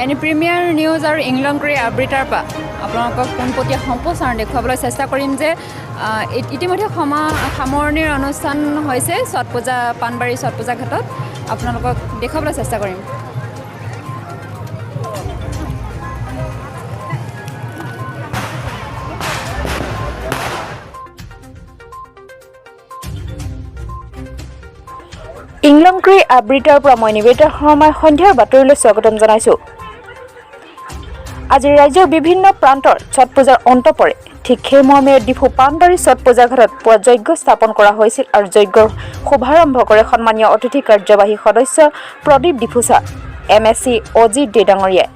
Any premier news আৰু ইংলংক্ৰী আবৃতাৰ পৰা আপোনালোকক পোনপটীয়া সম্প্ৰচাৰণ দেখুৱাবলৈ চেষ্টা কৰিম যে ইতিমধ্যে সামৰণিৰ অনুষ্ঠান হৈছে ছট পূজা, পাণবাৰী ছট পূজা ঘাটত আপোনালোকক দেখুৱাবলৈ চেষ্টা কৰিম। ইংলংক্ৰী আবৃতাৰ পৰা মই নিবেদিতা শৰ্মাই সন্ধিয়াৰ বাতৰিলৈ স্বাগতম জনাইছোঁ। আজি ৰাজ্যৰ বিভিন্ন প্ৰান্তৰ ছট পূজাৰ অন্ত পৰে। ঠিক সেই মৰ্মে ডিফু পাণবাৰী ছট পূজা ঘাটত পুৱা যজ্ঞ স্থাপন কৰা হৈছিল আৰু যজ্ঞৰ শুভাৰম্ভ কৰে সন্মানীয় অতিথি কাৰ্যবাহী সদস্য প্ৰদীপ ডিফুচা, MSc Ajit দে ডাঙৰীয়াই।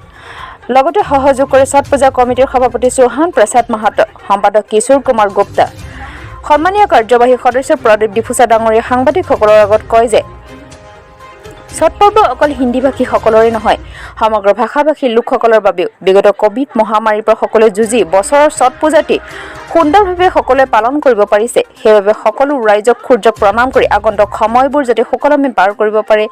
লগতে সহযোগ কৰে ছট পূজা কমিটিৰ সভাপতি চৌহান প্ৰসাদ মাহাতো, সম্পাদক কিশোৰ কুমাৰ গুপ্তা। সন্মানীয় কাৰ্যবাহী সদস্য প্ৰদীপ ডিফুচা ডাঙৰীয়াই সাংবাদিকসকলৰ আগত কয় যে ছট পৰ্ব অকল হিন্দীভাষীসকলৰে নহয়, সমগ্ৰ ভাষা-ভাষী লোকসকলৰ বাবেও। বিগত কভিড মহামাৰীৰ পৰা সকলোৱে যুঁজি বছৰৰ ছট পূজাটি সুন্দৰভাৱে সকলোৱে পালন কৰিব পাৰিছে। সেইবাবে সকলো ৰাইজক সূৰ্যক প্ৰণাম কৰি আগন্তুক সময়বোৰ যাতে সুকলমে পাৰ কৰিব পাৰে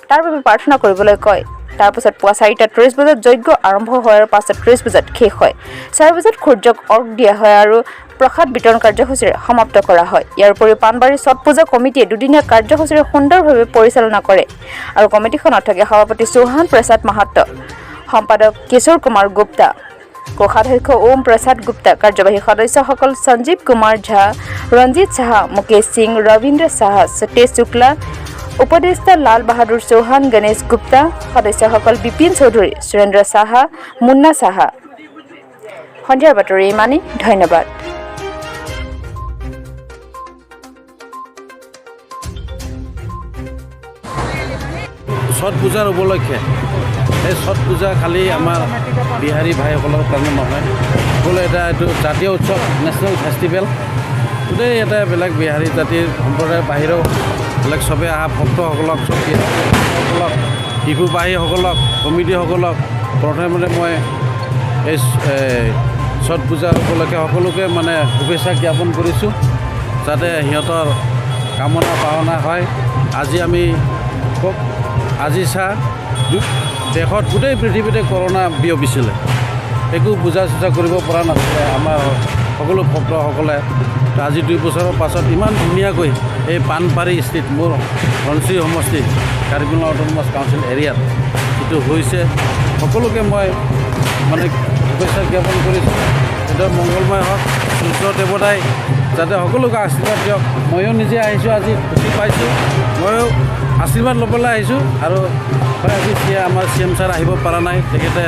তাৰ বাবে প্ৰাৰ্থনা কৰিবলৈ কয়। তাৰপাছত পুৱা 4:30 বজাত যজ্ঞ আৰম্ভ হয় আৰু 5:30 বজাত শেষ হয়। 6 বজাত সূৰ্যক অৰ্ঘ দিয়া হয় আৰু প্ৰসাদ বিতৰণ কাৰ্যসূচীৰে সমাপ্ত কৰা হয়। ইয়াৰ উপৰিও পাণবাৰী ছট পূজা কমিটিয়ে দুদিনীয়া কাৰ্যসূচীৰে সুন্দৰভাৱে পৰিচালনা কৰে আৰু কমিটিখনত থাকে সভাপতি চৌহান প্ৰসাদ মাহাত্ত, সম্পাদক কিশোৰ কুমাৰ গুপ্তা, কোষাধ্যক্ষ ওম প্ৰসাদ গুপ্তা, কাৰ্যবাহী সদস্যসকল সঞ্জীৱ কুমাৰ ঝা, ৰঞ্জিত সাহা, মুকেশ সিং, ৰবীন্দ্ৰ সাহা, সতেজ শুক্লা, উপদেষ্টা লাল বাহাদুৰ চৌহান, গণেশ গুপ্তা, সদস্যসকল বিপিন চৌধুৰী, সুৰেন্দ্ৰ সাহা, মুন্না সাহা। সন্ধিয়াৰ বাতৰি ইমানেই, ধন্যবাদ। ছট পূজাৰ উপলক্ষে এই ছট পূজা খালি আমাৰ বিহাৰী ভাইসকলৰ কাৰণে নহয়, সকলো এটা এইটো জাতীয় উৎসৱ, নেশ্যনেল ফেষ্টিভেল। গোটেই এটা বেলেগ বিহাৰী জাতিৰ সম্প্ৰদায়ৰ বাহিৰেও বেলেগ চবে অহা ভক্তসকলক, চব বিহাৰীসকলক, ডিফুবাহীসকলক, কমিটিসকলক প্ৰথমতে মই এই ছট পূজাৰ উপলক্ষে সকলোকে মানে শুভেচ্ছা জ্ঞাপন কৰিছোঁ, যাতে সিহঁতৰ কামনা বাসনা হয়। আজি আমি খুব আজি চা দেশত গোটেই পৃথিৱীতে কৰোণা বিয়পিছিলে, একো পূজা চূজা কৰিব পৰা নাছিলে আমাৰ সকলো ভক্তসকলে। আজি 2 বছৰৰ পাছত ইমান ধুনীয়াকৈ এই পাণবাৰী স্থিত মোৰ ধনশিৰি সমষ্টি কাৰ্বি আংলং অট'নমাছ কাউন্সিল এৰিয়াত যিটো হৈছে, সকলোকে মই মানে শুভেচ্ছা জ্ঞাপন কৰিছোঁ। এইটো মংগলময় হওক, সূৰ্য দেৱতাই যাতে সকলোকে আশীৰ্বাদ দিয়ক। ময়ো নিজে আহিছোঁ, আজি খুচি পাইছোঁ, ময়ো আশীৰ্বাদ ল'বলৈ আহিছোঁ। আৰু হয়, আজি আমাৰ চি এম ছাৰ আহিব পৰা নাই, তেখেতে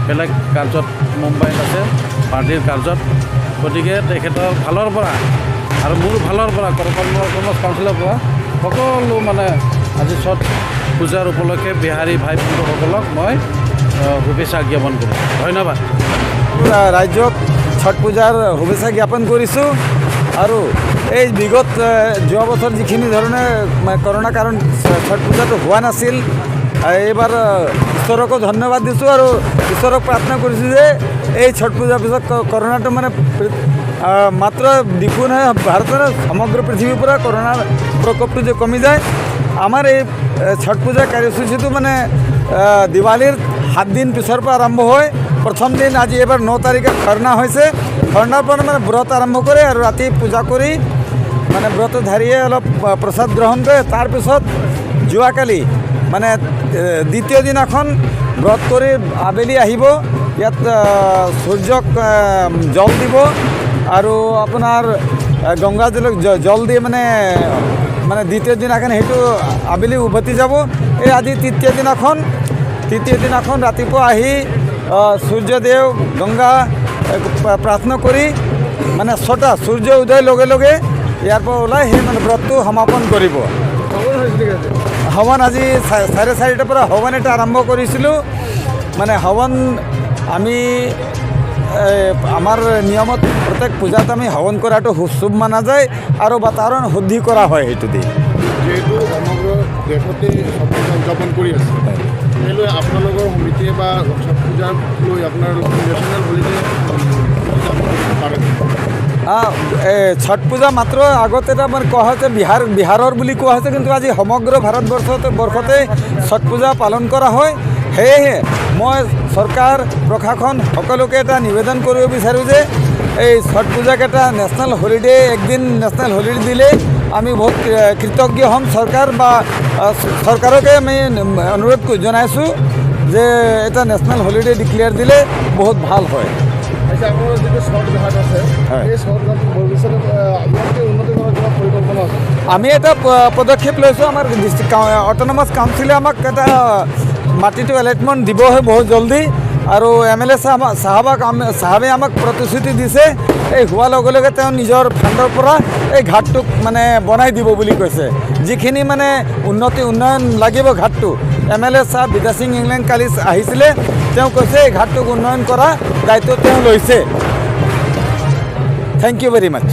বেলেগ কাৰ্যত মুম্বাইত আছে, পাৰ্টীৰ কাৰ্যত। গতিকে তেখেতৰ ফালৰ পৰা আৰু মোৰ ফালৰ পৰা কাৰ্বি আংলং অট'নমাছ কাউন্সিলৰ পৰা সকলো মানে আজি ছট পূজাৰ উপলক্ষে বিহাৰী ভাই বন্ধুসকলক মই শুভেচ্ছা জ্ঞাপন কৰিছোঁ। ধন্যবাদ। ৰাজ্যক ছট পূজাৰ শুভেচ্ছা জ্ঞাপন কৰিছোঁ। আৰু এই বিগত যোৱা বছৰ যিখিনি ধৰণে কৰোণাৰ কাৰণ ছট পূজাটো হোৱা নাছিল, এইবাৰ ঈশ্বৰকো ধন্যবাদ দিছোঁ আৰু ঈশ্বৰক প্ৰাৰ্থনা কৰিছোঁ যে এই ছট পূজাৰ পিছত কৰোণাটো মানে মাত্ৰ ডিফু নহয়, ভাৰতৰ সমগ্ৰ পৃথিৱীৰ পৰা কৰোণাৰ প্ৰকোপটো যে কমি যায়। আমাৰ এই ছট পূজাৰ কাৰ্যসূচীটো মানে দিৱালীৰ 7 দিন পিছৰ পৰা আৰম্ভ হয়। প্ৰথম দিন আজি এইবাৰ 9 তাৰিখে খৰনা হৈছে। খৰনাৰ পৰা মানে ব্ৰত আৰম্ভ কৰে আৰু ৰাতি পূজা কৰি মানে ব্ৰতধাৰীয়ে অলপ প্ৰসাদ গ্ৰহণ কৰে। তাৰপিছত যোৱাকালি মানে দ্বিতীয় দিনাখন ব্ৰত কৰি আবেলি আহিব, ইয়াত সূৰ্যক জল দিব আৰু আপোনাৰ গংগা জলক জল দি মানে মানে দ্বিতীয় দিনাখন সেইটো আবেলি উভতি যাব। এই আজি তৃতীয় দিনাখন ৰাতিপুৱা আহি সূৰ্যদেৱ গংগা প্ৰাৰ্থনা কৰি মানে 6টা সূৰ্য উদয় লগে লগে ইয়াৰ পৰা ওলাই সেই মানে ব্ৰতটো সমাপন কৰিব। হৱন আজি 4:30টাৰ পৰা হৱন এটা আৰম্ভ কৰিছিলোঁ। মানে হৱন আমি আমাৰ নিয়মত প্ৰত্যেক পূজাত আমি হৱন কৰাটো শুভ মানা যায় আৰু বাতাবৰণ শুদ্ধি কৰা হয় সেইটো দি। যিহেতু সমগ্ৰ দেশতে ছট পূজা উদযাপন কৰি আছে, সেই লৈ আপোনালোকৰ সমিতিয়ে বা ছট পূজাক লৈ আপোনাৰ নেশ্যনেল হলিডে উদযাপন কৰিব পাৰে? ছট পূজা মাত্ৰ আগতে তাৰমানে কোৱা হৈছে বিহাৰৰ বুলি কোৱা হৈছে, কিন্তু আজি সমগ্ৰ ভাৰতবৰ্ষতে বৰ্ষতে ছট পূজা পালন কৰা হয়। সেয়েহে মই চৰকাৰ, প্ৰশাসন সকলোকে এটা নিবেদন কৰিব বিচাৰোঁ যে এই ছট পূজাক এটা নেশ্যনেল হলিডে, একদিন নেশ্যনেল হলিডে দিলে আমি বহুত কৃতজ্ঞ হ'ম। চৰকাৰ বা চৰকাৰকে আমি অনুৰোধ জনাইছোঁ যে এটা নেশ্যনেল হলিডে ডিক্লেয়াৰ দিলে বহুত ভাল হয়। আচ্ছা, আপোনালোকৰ যিটো ছট ঘাট আছে, এই ছট ঘাট ভৱিষ্যতে ইয়াতকৈ উন্নতি কৰাৰ কিবা পৰিকল্পনা আছে? আমি এটা পদক্ষেপ লৈছোঁ। আমাৰ ডিষ্ট্ৰিক্ট অট'নমাছ কাউন্সিলে আমাক এটা মাটিটো এলটমেণ্ট দিব হয় বহুত জলদি আৰু এম এল এ চাহাবাক চাহাবে আমাক প্ৰতিশ্ৰুতি দিছে, এই হোৱাৰ লগে লগে তেওঁ নিজৰ ফাণ্ডৰ পৰা এই ঘাটটোক মানে বনাই দিব বুলি কৈছে। যিখিনি মানে উন্নতি উন্নয়ন লাগিব ঘাটটো, এম এল এ চাহাব বিদ্যাসিং ইংলেং কালি আহিছিলে, তেওঁ কৈছে এই ঘাটটোক উন্নয়ন কৰা দায়িত্ব তেওঁ লৈছে। Thank you very much.